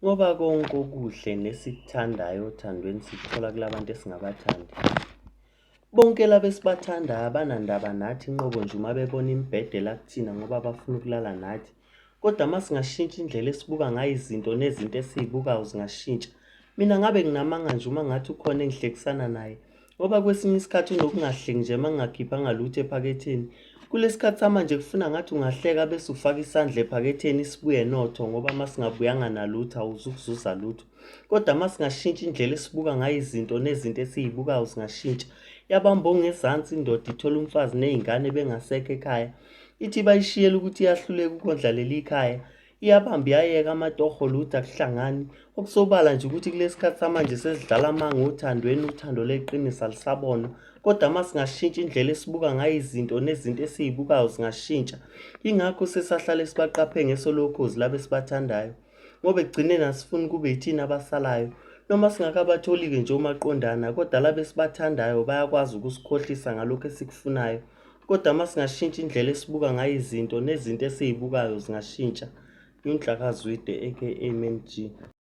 Ngoba konke okuhle nesikuthandayo othandweni sikuthola kulabantu esingabathandi. Bonke laba esibathandayo abanandaba nathi inqobo nje uma bebona imibhede la kuthina ngoba bafuna ukulala nathi. Kodwa uma singashintsha indlela esibuka ngayo izinto nezinto esiyibukayo zingashintsha. Mina ngabe nginamanga nje uma ngathi ukhona engihlekisana naye ngoba kwesinye isikhathi unokungahleki nje uma ngingakhiphanga lutho ephaketheni. Kulesikhathi samanje kufuna ngathi ungahleka bese ufaka isandla ephaketheni sibuye notho ngoba uma singabuyanga nalutho awuzukuzuza lutho. Kodwa uma singashintsha indlela esibuka ngayo izinto nezinto esiyibukayo zingashintsha. Yabamba ongezansi indoda ithola umfazi ney'ngane bengasekho ekhaya. Ithi bayishiyela ukuthi iyahluleka ukondla leli khaya. Iyabamba iyayeka amatoho lutho akuhlangani. Okusobala nje ukuthi kulesi sikhathi samanje sesidlala amanga othandweni, uthando leqiniso alisabonwa. Kodwa uma singashintsha indlela esibuka ngayo izinto nezinto esiyibukayo zingashintsha. Yingakho sesahlale sibaqaphe ngeso lokhozi laba esibathandayo. Ngoba ekugcineni asifuni kube yithina abasalayo. Noma singakabatholi-ke nje omaqondana kodwa laba esibathandayo bayakwazi ukusikhohlisa ngalokhu esikufunayo. Kodwa uma singashintsha indlela esibuka ngayo izinto nezinto esiyibukayo zingashintsha. UNhlaka Zwide aka Man G.